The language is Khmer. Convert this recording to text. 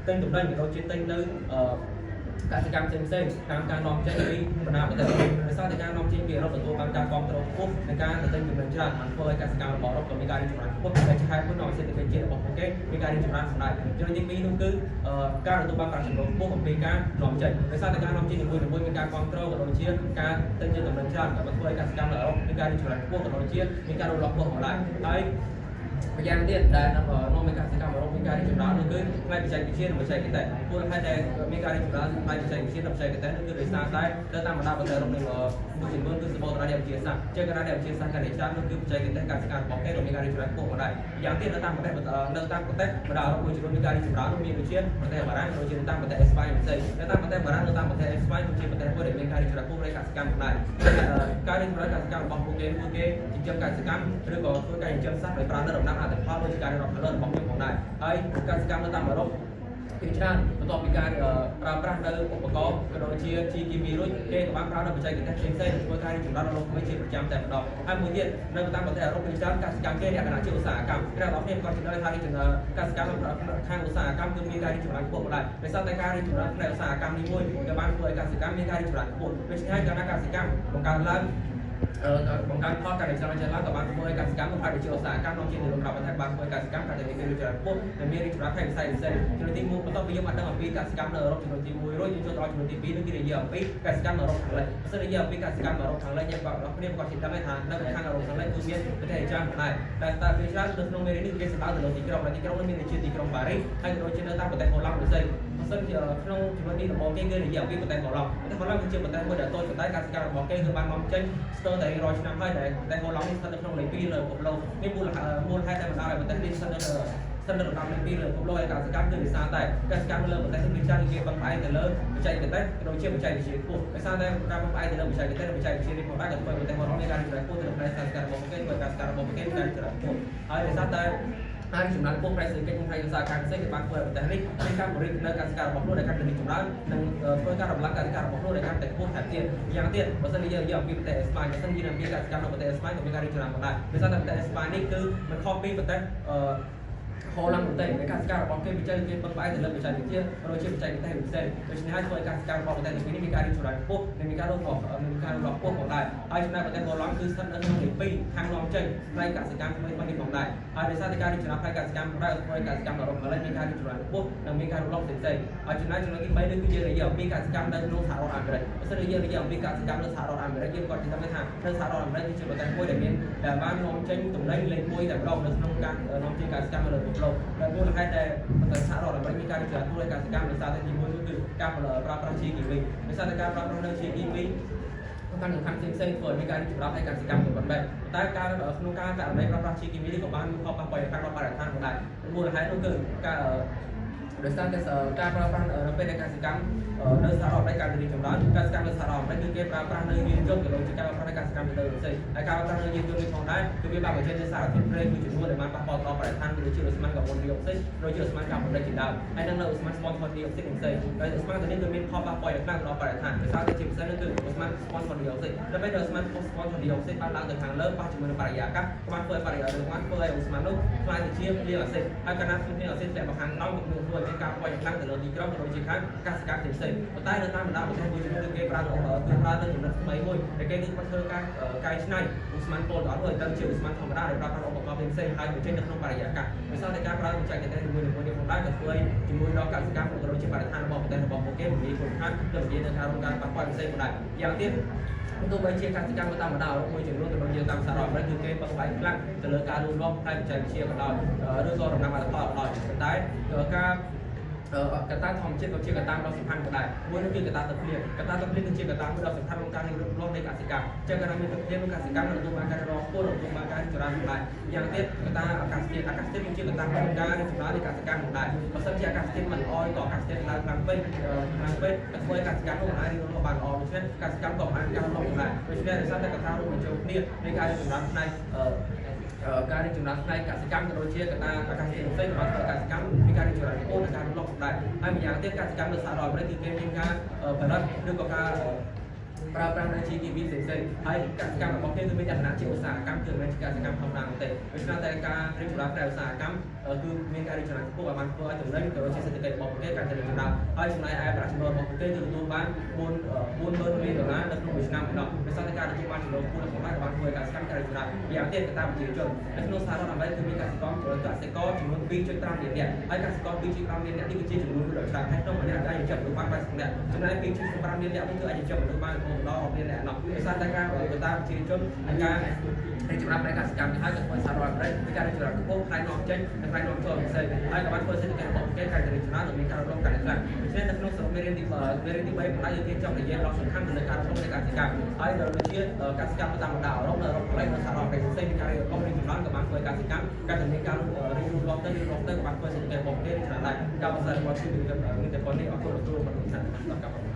ទិញទំនិញក៏ដូចជាទិញនៅកសិកម្មផ្សេងផ្សេងតាមការនាំចេញពីបណ្ដាប្រទេសអឺរ៉ុបដោយសារតែការនាំចេញពីអឺរ៉ុបទទួលបានការគាំទ្រខ្ពស់និងការទិញទំនិញច្រើនបានធ្វើឲ្យកសិកម្មរបស់អឺរ៉ុបក៏មានការរីកចម្រើនខ្ពស់ដែលជាហេតុមួយនាំឲ្យសេដ្ឋកិច្ចជាតិរបស់ពួកគេមានការរីកចម្រើនសម្រាប់ចំណុចទី2នោះគឺការទទួលបានប្រាក់ចំណូលខ្ពស់អំពីការនាំចេញដោយសារតែការនាំចេញនីមួយៗមានការគាំទ្រក៏ដូចជាការទិញទំនិញច្រើនក៏បានធ្វើឲ្យកសិកម្មនៅអឺរ៉ុបមានការរីកចម្រើនខ្ពស់ក៏ដូចជាមានការលូតលាស់ខ្ពស់ផងដែរហើយម្យ៉ាងទៀតដែលនាំឲ្យកសិកម្មអឺរ៉ុបមានការរីកចម្រើននោះគឺផ្នែកបច្ចេកវិទ្យានិងបច្ចេកទេសមូលហេតុដែលមានការរីកចម្រើនផ្នែកបច្ចេកវិទ្យានិងបច្ចេកទេសនោះគឺដោយសារតែទៅតាមបណ្ដាប្រទេសអឺរ៉ុបនឹងមួយចំនួនគឺសម្បូរទៅដោយវិទ្យាសាស្ត្រជាការដែលវិទ្យាសាស្ត្រកាន់តែច្រើននោះគឺបច្ចេកទេសកសិកម្មរបស់គេក៏មានការរីកចម្រើនខ្ពស់ផងដែរយ៉ាងទៀតនៅតាមប្រទេសបណ្ដាអឺរ៉ុបមួយចំនួនមានការរីកចម្រើននោះមានដូចជាប្រទេសបារាំងដូចជាតាមប្រទេសអេស្ប៉ាញផ្សេងនៅតាមប្រទេសបារាំងនៅតាមប្រទេសអេស្ប៉ាញគឺជាប្រទេសមួយដែលមានការរីកចម្រើនខ្ពស់នៃកសិកម្មផងដែរការរីកចម្រើនកសិកម្មរបស់ពួកគេពួកគេចិញ្ចឹមកសិកម្មឬក៏ធ្វើការចិញ្ចឹមសត្វដោយប្រើនៅដំណាំអត្តផលដូចជាការរៀបរាប់ផលរបស់ខ្ញុំផងដែរហើយកសិកម្មនៅតាមអឺរ៉ុបភាគច្រើនបន្ទាប់ពីការប្រើប្រាស់នៅឧបករណ៍ក៏ដូចជាជីគីមីរួចគេក៏បានប្រើនៅបច្ចេកទេសផ្សេងៗធ្វើការរីកចម្រើនរបស់ថ្មីជាប្រចាំតែម្ដងហើយមួយទៀតនៅតាមប្រទេសអឺរ៉ុបភាគច្រើនកសិកម្មគេលក្ខណៈជាឧស្សាហកម្មអ្នកនរគ្នាក៏ជំនឿថារីកចម្រើនកសិកម្មខាងឧស្សាហកម្មគឺមានការរីកចម្រើនខ្ពស់ផងដែរដោយសារតែការរីកចម្រើនផ្នែកឧស្សាហកម្មនេះមួយក៏បានធ្វើឲ្យកសិកម្មមានការរីកចម្រើនខ្ពស់ដូច្នេះហើយកាលណាកសិកម្មបង្កើនឡើងបង្កើនផលកាន់តែច្រើនច្រើនឡើងក៏បានធ្វើឲ្យកសិកម្មនោះអាចជាឧស្សាហកម្មនាំចេញទៅក្រៅប្រទេសបានធ្វើឲ្យកសិកម្មកាន់តែមានការរីកចម្រើនខ្ពស់និងមានរីកចម្រើនផ្នែកវិស័យផ្សេងចំណុចទី1បន្ទាប់ពីយើងបានដឹងអំពីកសិកម្មនៅអឺរ៉ុបចំណុចទី1រួចយើងចូលដល់ចំណុចទី2នោះគឺនិយាយអំពីកសិកម្មនៅអឺរ៉ុបខាងលិចបើសិននិយាយអំពីកសិកម្មនៅអឺរ៉ុបខាងលិចយើងក៏ដល់គ្នាក៏ជិះដឹងថានៅខាងអឺរ៉ុបខាងលិចគឺមានប្រទេសច្រើនដែរតែតែពេលច្រើននៅក្នុងមេរៀននេះគេសំដៅទៅលើទីក្រុងដែលទីក្រុងនោះមានដូចជាទីក្រុងប៉ារីសហើយក៏ដូចជានៅតាមប្រទេសហូឡង់ផ្សេងបើសិនជាក្នុងចំណុចនេះដំបូងគេគឺនិយាយអំពីប្រទេសហូឡង់ប្រទេសហូឡង់គឺជាប្រទេសមួយដែលតូចប៉ុន្តែកសិកម្មរបស់គេគឺបាននាំចេញស្ទើរតែ100ឆ្នាំហើយដែលប្រទេសហូឡង់នេះស្ថិតនៅក្នុងលេខ2លើពិភពលោកនេះមូលហេតុដែលបណ្ដាលឲ្យប្រទេសនេះស្ថិតនៅលំដាប់លេខ2លើពិភពលោកហើយកសិកម្មគឺដោយសារតែកសិកម្មលើប្រទេសនេះច្រើនគេពឹងផ្អែកទៅលើបច្ចេកទេសក៏ដូចជាបច្ចេកវិទ្យាខ្ពស់ដោយសារតែការពឹងផ្អែកទៅលើបច្ចេកទេសនិងបច្ចេកវិទ្យានេះផងដែរក៏ធ្វើឲ្យប្រទេសហូឡង់មានការរីកចម្រើនខ្ពស់ទៅលើផ្នែកកសិកម្មរបស់គេធ្វើឲ្យកសិកម្មរបស់គេមានការរីកចម្រើនខ្ពស់ហើយដោយសារតែហើយចំណានពុះផ្នែកសេដ្ឋកិច្ចនិងផ្នែកឧស្សាហកម្មផ្សេងគេបានធ្វើឲ្យប្រទេសនេះមានការបរិយានៅកសិកម្មរបស់ខ្លួនដែលកាន់តែរីកចម្រើននិងធ្វើការដំឡើងកសិកម្មរបស់ខ្លួនដែលកាន់តែខ្ពស់ថែមទៀតយ៉ាងទៀតបើសិនជាយើងនិយាយអំពីប្រទេសអេស្ប៉ាញបើសិនជាអំពីកសិកម្មនៅប្រទេសអេស្ប៉ាញក៏មានការរីកចម្រើនផងដែរដោយសារតែប្រទេសអេស្ប៉ាញនេះគឺមិនខុសពីប្រទេសអឺហូឡង់នោះទេនៃកសិកម្មរបស់គេវិច័យគេពឹងផ្អែកទៅលើបច្ចេកវិទ្យាដូចជាបច្ចេកទេសផ្សេងដូច្នេះហើយធ្វើឲ្យកសិកម្មរបស់ប្រទេសទាំងពីរនេះមានការរីកចម្រើនខ្ពស់និងមានការលូតលាស់មានការលូតលាស់ខ្ពស់ផងដែរហើយចំណែកប្រទេសហូឡង់គឺស្ថិតនៅក្នុងលេខ2ខាងនាំចេញផ្នែកកសិកម្មថ្មីៗនេះផងដែរហើយដោយសារតែការរីកចម្រើនផ្នែកកសិកម្មផងដែរធ្វើឲ្យកសិកម្មអឺរ៉ុបខាងលិចមានការរីកចម្រើនខ្ពស់និងមានការលូតលាស់ផ្សេងៗហើយចំណែកចំណុចទី3នេះគឺយើងនិយាយអំពីកសិកម្មនៅក្នុងសហរដ្ឋអាមេរិកបើសិនជាយើងនិយាយអំពីកសិកម្មនៅសហរដ្ឋអាមេរិកយើងក៏ជិះដឹងថានៅសហរដ្ឋអាមេរិកគឺជាប្រទេសមួយដែលមានដែលបាននាំចេញទំនិញលេខ1តែម្ដងនៅក្នុងការនាំចេញកសិកម្មនៅលើពិភពលោកដែលមូលហេតុដែលប្រទេសសហរដ្ឋអាមេរិកមានការរីកចម្រើនខ្ពស់នៃកសិកម្មដោយសារតែទី1នោះគឺការប្រើប្រាស់ជីគីមីដោយសារតែការប្រើប្រាស់នៅជីគីមីសំខាន់សំខាន់ផ្សេងៗធ្វើឲ្យមានការរីកចម្រើននៃកសិកម្មក៏ប៉ុន្តែតែការក្នុងការករណីប្រើប្រាស់ជីគីមីនេះក៏បានមានផលប៉ះពាល់យ៉ាងខ្លាំងដល់បរិស្ថានផងដែរមូលហេតុនោះគឺការដោយសារតែការប្រើប្រាស់នៅពេលដែលកសិកម្មនៅសហរដ្ឋអាមេរិកការរីកចម្រើនកសិកម្មនៅសហរដ្ឋអាមេរិកគឺគេប្រើប្រាស់នៅយានយន្តក៏ដូចជាការប្រើប្រាស់នៅកសិកម្មទៅផ្សេងហើយការប្រើប្រាស់នៅយានយន្តនេះផងដែរគឺវាបានបញ្ចេញនូវសារធាតុប្រេងមួយចំនួនដែលបានប៉ះពាល់ដល់បរិស្ថានដូចជាឧស្ម័នកាបូនឌីអុកស៊ីតដូចជាឧស្ម័នកាបូនិកជាដើមហើយនិងនៅឧស្ម័នស្ពនថនឌីអុកស៊ីតផ្សេងហើយឧស្ម័នទាំងនេះគឺមានផលប៉ះពាល់យ៉ាងខ្លាំងដល់បរិស្ថានដោយសារតែជាពិសេសនោះគឺឧស្ម័នស្ពនថនឌីអុកស៊ីតដល់ពេលដែលឧស្ម័នស្ពនថនឌីអុកស៊ីតបានឡើងទៅខាងលើប៉ះជាមួយនឹងបរិយាកាសក៏បានធ្វើឲ្យបរិយាកាសបានធ្វើឲ្យឧស្ម័ននោះក្លាយទៅជាភ្លៀងអាស៊ីតហើយកាលណាភ្លៀងអាស៊ីតធ្លាក់មកខាងក្រោមក៏នឹងធ្វើឲ្យមានការប៉ះយ៉ាងខ្លាំងទៅលើទីក្រុងក៏ដូចជាខាងកសិកម្មផ្សេងៗប៉ុន្តែនៅតាមបណ្ដាប្រទេសមួយចំនួនគឺគេប្រើគឺប្រើនៅចំណុចថ្មីមួយដែលគេគឺគាត់ធ្វើការកែច្នៃឧស្ម័នពុលទាំងអស់នោះឲ្យទៅជាឧស្ម័នធម្មតាដែលប្រើប្រាស់ឧបករណ៍ផ្សេងៗហើយបញ្ចេញនៅក្នុងបរិយាកាសដោយសារតែការប្រើបច្ចេកទេសនីមួយៗនេះផងដែរក៏ធ្វើឲ្យជាមួយដល់កសិកម្មក៏ដូចជាបរិស្ថានរបស់ប្រទេសរបស់ពួកគេមិនងាយខូចខាតនិងនិយាយនៅការរងការប៉ះពាល់ផ្សេងផងដែរយ៉ាងទៀតទោះបីជាកសិកម្មតាមបណ្ដាអឺរ៉ុបមួយចំនួនក៏ដូចជាតាមសហរដ្ឋអាមេរិកគឺគេពឹងផ្អែកខ្លាំងទៅលើការលូតលាស់ផ្នែកបច្ចេកវិទ្យាក៏ដោយឬក៏ដំណាំអត្តផលក៏ដោយប៉ុន្តែការកត្តាធម្មជាតិក៏ជាកត្តាដ៏សំខាន់ក៏ដែរមួយនោះគឺកត្តាទឹកភ្លៀងកត្តាទឹកភ្លៀងគឺជាកត្តាមួយដ៏សំខាន់ក្នុងការរីកលូតលាស់នៃកសិកម្មចឹងកាលណាមានទឹកភ្លៀងនោះកសិកម្មនឹងទទួលបានការរកខ្ពស់ទទួលបានការចម្រើនដែរយ៉ាងទៀតកត្តាអាកាសធាតុអាកាសធាតុគឺជាកត្តាក្នុងការរីកចម្រើននៃកសិកម្មដែរបើសិនជាអាកាសធាតុមិនល្អឬក៏អាកាសធាតុឡើងខ្លាំងពេកខ្លាំងពេកក៏ធ្វើឲ្យកសិកម្មនោះមិនអាចរីកលូតលាស់បានល្អដូច្នេះកសិកម្មក៏មិនអាចការលូតលាស់ដែរដូច្នេះដោយសារតែកត្តារួមបញ្ចូលគ្នានៃការរីកចម្រើនផ្នែកការរីកចម្រើនផ្នែកកសិកម្មក៏ដូចជាកត្តាអាកាសធាតុផ្សេងៗរបស់កសិកម្មមានការរីកចម្រើនខ្ពស់និងការលូតលាស់ផងដែរហើយម្យ៉ាងទៀតកសិកម្មនៅសហរដ្ឋអាមេរិកគឺគេមានការផលិតឬក៏ការ ប្រើប្រាស់នៅជីគីមីផ្សេងៗ ហើយកសិកម្មរបស់គេគឺមានលក្ខណៈជាឧស្សាហកម្ម គឺមិនមែនជាកសិកម្មធម្មតានោះទេ។ ដូច្នេះតែការរីកចម្រើនផ្នែកឧស្សាហកម្ម គឺមានការរីកចម្រើនខ្ពស់ ឲ្យបានធ្វើឲ្យចំណេញក៏ដូចជាសេដ្ឋកិច្ចរបស់ប្រទេសកាន់តែរីកចម្រើន ហើយចំណែកឯប្រាក់ចំណូលរបស់ប្រទេសគឺទទួលបាន4 40000លានដុល្លារនៅក្នុងមួយឆ្នាំឯណោះ។ ដោយសារតែការទទួលបានចំណូលខ្ពស់នៅក្នុងដែរ ក៏បានធ្វើឲ្យកសិកម្មកាន់តែរីកចម្រើន។ យ៉ាងទៀត កត្តាប្រជាជននៅក្នុងសហរដ្ឋអាមេរិក គឺមានកសិករចំនួន2.5លាននាក់ ហើយកសិករ2.5លាននាក់នេះគឺជាចំនួនមួយដ៏ច្រើន ហើយក្នុងម្នាក់អាចចិញ្ចឹមមនុស្សបាន80នាក់ ចំណែក2.5លាននាក់វិញគឺអាចចិញ្ចឹមមនុស្សបានរហូតដល់រាប់លាននាក់ឯណោះ។ ដោយសារតែការកត្តាប្រជាជននិងការរីកចម្រើនផ្នែកកសិកម្មនេះហើយ ក៏ធ្វើឲ្យសហរដ្ឋអាមេរិកមានការរីកចម្រើនខ្ពស់ផ្នែកនាំចេញនិងផ្នែកនាំចូលផ្សេង ហើយក៏បានធ្វើសេដ្ឋកិច្ចរបស់ប្រទេសកាន់តែរីកចម្រើន និងមានការរំលងកាន់តែខ្លាំង។ ដូច្នេះនៅក្នុងសរុបមេរៀនទីមេរៀនទី3ផ្នែក យើងគេចង់និយាយដល់សំខាន់ទៅលើការរំលងនៃកសិកម្ម ហើយដល់ដូចជាកសិកម្មតាមបណ្ដាអឺរ៉ុប នៅអឺរ៉ុបកន្លែងនៅសហរដ្ឋអាមេរិកផ្សេង មានការរីករីកចម្រើន ក៏បានធ្វើឲ្យកសិកម្មកាន់តែមានការរីកលូតលាស់ទៅរីកលូតទៅ ក៏បានធ្វើសេដ្ឋកិច្ចរបស់ប្រទេសរីកចម្រើនដែរ។ ការផ្សាយរបស់គឺមានតែប៉ុណ្្នេះ។ អរគុណលោកគ្រូ បាទ លោកថាដល់ការ